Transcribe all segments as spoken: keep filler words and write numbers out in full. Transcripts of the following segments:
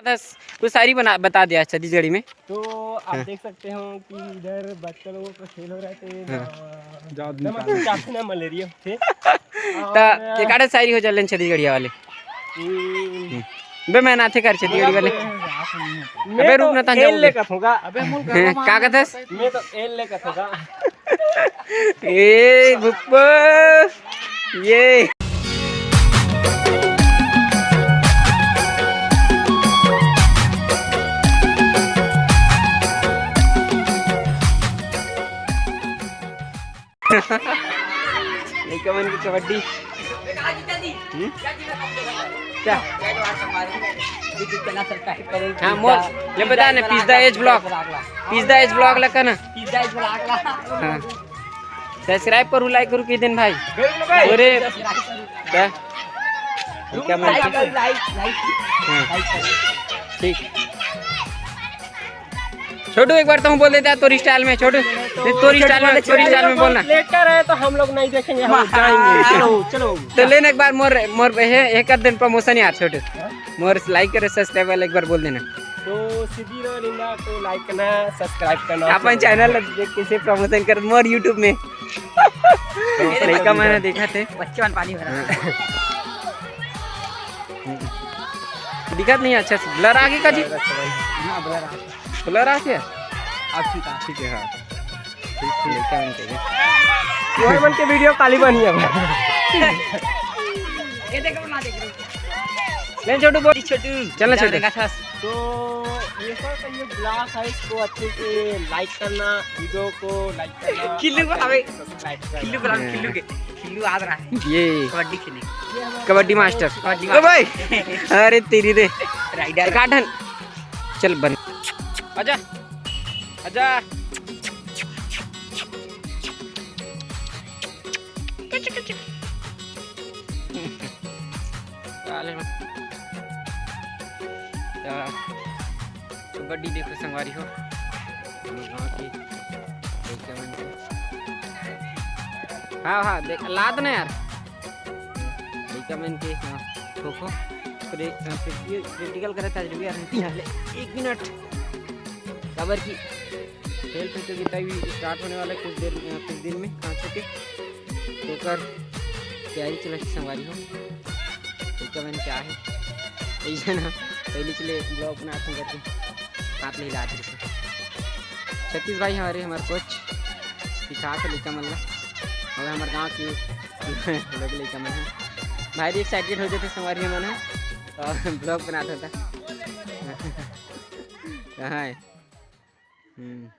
बस, कुछ शायरी बना, बता दिया छत्तीसगढ़ी में। तो आप हाँ। देख सकते हो कि इधर बच्चा लोगों का खेल हो रहा है, तो ये हाँ। ना, जाओ, ना, निकालो। मतलब, क्या ना, मलेरिया थे। तो और एक आधा शायरी हो जाए छत्तीसगढ़िया वाले। हम्म। हम्म। बे, मैं नाथे कर छत्तीसगढ़ी वाले। मैं अबे, तो रुक ना, तान एल जाओ। लेकर होगा। अबे, मूल हैं, का कहत हस? मैं तो एल लेकर होगा। ए बुप्पो, ये। लइका मन के कबड्डी। हम्म? क्या? हाँ, मोर, ले बता ना, pizza edge blog. Pizza edge blog लगा ना। पिज्जा एज ब्लॉग ला। हाँ। सब्सक्राइब करू, लाइक करू, किस दिन भाई? अरे, क्या? क्या मन? लाइक, लाइक, लाइक। हाँ। ठीक। छोटू, एक बार तो हम बोल देते हैं तोरी स्टाइल में, छोटू। नहीं, तोरी स्टाइल में, तोरी स्टाइल में बोलना। लेकर है तो हम लोग नहीं देखेंगे, हम लोग जाएंगे। चलो, चलो। तो लेना एक बार मोर, मोर हे, एक आध दिन प्रमोशन यार, छोटू। हाँ? मोर लाइक करे, सब्सक्राइब वाला एक बार बोल देना। तो सीधी रोल इंदा को लाइक करना, सब्सक्राइब करना। अपन चैनल देख कैसे प्रमोशन कर मोर YouTube में। लइका मन देखत हे। बच्चे मन पानी भरा। हाँ। दिखत नहीं अच्छा से। ब्लर आगे का जी? हाँ, ब्लर आ। ब्लर आ गया? अब ठीक है। ठीक है, हाँ। ठीक, ठीक, लइका मन के। मोर मन के वीडियो काली बनी है। ये देखो, ना देख रहे। ले छोटू बोल। छोटू। चल ना छोटू। तो ये सर का ये ब्लॉग है, इसको अच्छे से लाइक करना, वीडियो को लाइक करना, किल्लू को हमें सब्सक्राइब करना। किल्लू को हम, हाँ। किल्लू के, किल्लू आ रहा है। ये कबड्डी खेलने। कबड्डी मास्टर। कबड्डी ओ भाई। मास्टर। अरे तेरी रे। राइडर। काटन। चल बन। आजा। आजा। काले में। या, कबड्डी देखो संगवारी हो। हम गाँव की लइका मन के। हाँ, हाँ, देख, लात ना यार। लइका मन के, हाँ, खो खो। प्रे-, अ, प्रैक्टिकल करे था, जरूरी यार, एक मिनट। काबर की खेल प्रतियोगिता भी स्टार्ट होने वाला है कुछ देर, अ, कुछ दिन में, पाँच छः के। तो ओकर तैयारी चलत हे संगवारी हो। तो क्या मैंने क्या है, ऐसे ना पहले चले ब्लॉग बनात हूँ करके हाथ नहीं लात रहे। छत्तीस भाई हमारे, हमारे कोच सिखात हे लइका मन ला, और हमारे गाँव के लोग लइका मन है। भाई भी एक्साइटेड हो जाते संगवारी मन है, तो ब्लॉग बनात होता। कहाँ है? हम्म,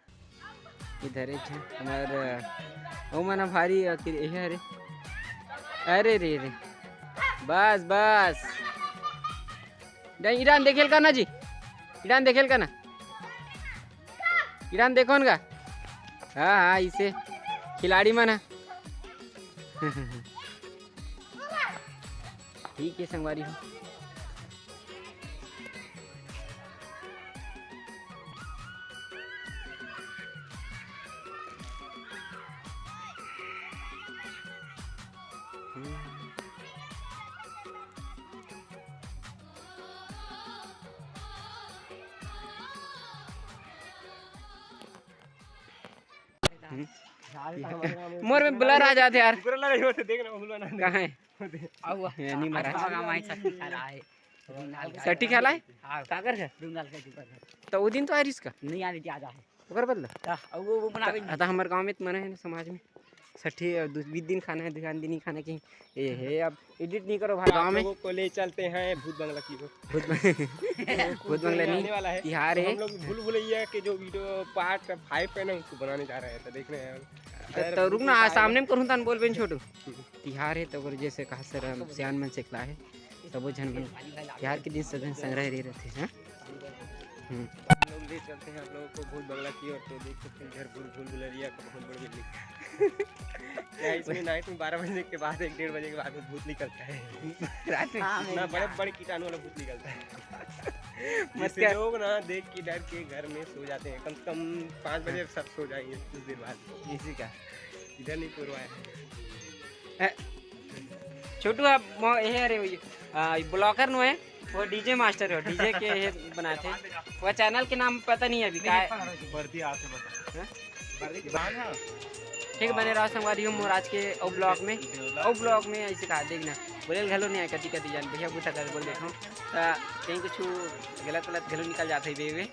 इधर एक है हमार, ओ मना भारी अति-, ये है रे। अरे रे रे, बस, बस। नहीं, ईरान देखेल का ना जी? ईरान देखेल का ना? ईरान देखो ना का? हाँ, हाँ, इसे खिलाड़ी मन है। ठीक है, संगवारी हो। हम्म। मोर में blur आ जाथे यार। ओकरा लगा यो तो देख ना, हुलवा ना दे। कहाँ है? आऊ, ये नहीं मारा। आऊ, आऊ, आऊ, सट्टी खेला है? सट्टी खेला है? हाँ। काकर का? डूंगाल का, डूंगाल का। तो वो दिन तो आ रही इसका? नहीं आ रही थी, आज आ है। ओकर बदला? हाँ, अब वो, वो बनावे त-, नहीं। त हमर गाँव में तो मना है ना समाज में। सट्टी, अ, दु-, बीस दिन खाना है, दुकान दिन ही खाना कहीं। ए हे, अब edit नहीं करो भाई, आप गाँव में। लोगों को ले चलते हैं भूत बंगला की ओर। भूत बंग-, भूत बंगला आने नहीं, वाला है। तिहार तो है। हम लोग भूल भुलैया के जो video part five है ना, उसको बनाने जा रहे हैं, तो देख रहे हैं। तो, अरे तो रुक ना, आज सामने में करूँ तन बोल बेन छोटू। तिहार है तो ओकर जैसे कहा सर हम सियान मन से कला है, सबो झन मन तिहार के दिन सब झन संग रहे रहिथे, हैं? हम्म। हम लोग ले चलते हैं आप लोगों को भूत बंगला की ओर, तो देख सकते हैं इधर भूल भूल भुलैया का बहुत बड़ा building। क्या इसमें night में बारह बजे के बाद, एक डेढ़ बजे के बाद में भूत निकलता है। रात में? हाँ, इतना बड़े बड़े कीटाणु वाला भूत निकलता है। मत जिससे कर। लोग ना देख के डर के घर में सो जाते हैं। कम से कम पाँच बजे सब सो जाएंगे कुछ देर बाद। इसी का। इधर नहीं पूर्वा है। ए, छोटू, आप मो-, ये अरे, आ, blocker नो है? वो डीजे मास्टर हो, डीजे के हे बनाथे। वो चैनल के नाम पता नहीं है अभी का है। बर्दी आते बता। हाँ? ठीक बने रहो संगवारी हो मोर आज के अउ ब्लॉग में। अउ ब्लॉग में ऐसे कहा देखना, बोले घलो नहीं आए कति कति जान भैया बूता कर बोल देखो। त कहीं कुछ गलत गलत घलो निकल जाते बे बे।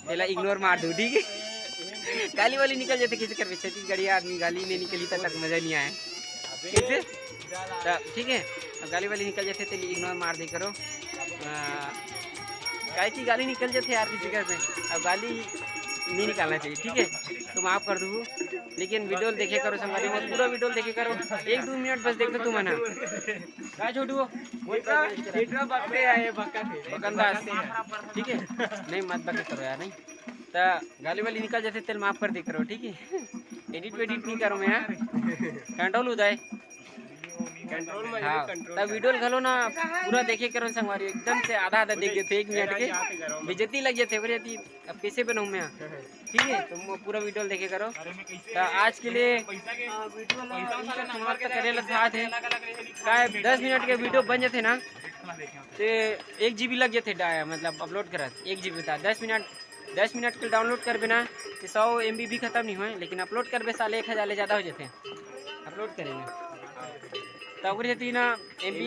तेला इग्नोर मार दू, ठीक है? गाली वाली निकल जाते, किसी कर छत्तीसगढ़िया आदमी गाली नहीं निकली तब तक मजा नहीं आया। कैसे? त ठीक है, अब गाली वाली निकल जाते तेली इग्नोर मार दे करो। आ, काहे की गाली निकल जाते यार किसी घर में, अब गाली नहीं निकालना चाहिए, ठीक है? तो माफ कर दू, लेकिन वीडियो देखे करो संगवारी हो, पूरा वीडियो देखे करो। एक दो मिनट बस देखो तुम है ना। का छोटू? इतना इतना बकते हैं ये बकत है। बकंदास, ठीक है? नहीं मत बके करो यार, नहीं त गाली वाली निकल जाते तेल माफ कर दे करो, ठीक है? एडिट वेडिट नहीं करो मैं यार। कंट्रोल उदय। कंट्रोल में हाँ, कंट्रोल। तब वीडियो घलो ना पूरा देखे करो संगवारी, एकदम से आधा आधा देख गए थे एक मिनट के। बेइज्जती लग जाते बोले थी, अब कैसे बनाऊँ मैं? ठीक है, तुम वो पूरा वीडियो देखे करो। तो आज के लिए समाप्त करे ला साथ है। का दस मिनट के वीडियो बन जाते ना, तो एक जीबी लग जाते डा-, मतलब अपलोड करत एक जीबी था दस मिनट। दस मिनट के डाउनलोड करबे ना, तो सौ एम बी भी खत्म नहीं होए, लेकिन अपलोड करबे साले एक हजार ले ज़्यादा हो जाते हैं अपलोड करेंगे। तो ओकरे सेती ना एम बी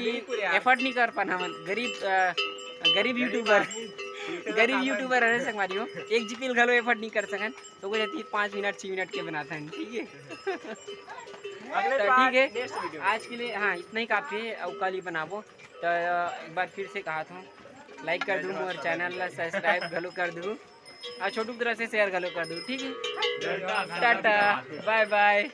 एफर्ट नहीं कर पाना हमन, गरीब अ, गरीब यूट्यूबर, गरीब यूट्यूबर है संगवारी हो, एक जीबी घलो एफर्ट नहीं कर सकन। तो ओकरे सेती पाँच मिनट छः मिनट के बनाता है, ठीक है? अगले तो बार ठीक है, नेक्स्ट वीडियो। आज के लिए हाँ इतना ही काफ़ी है। अउ कल ही बनाबो। तो एक बार फिर से कहा था, लाइक कर दू मोर चैनल ला, सब्सक्राइब घलो कर दू, और छोटू तरह से शेयर घलो कर दू, ठीक है? टाटा, बाय बाय।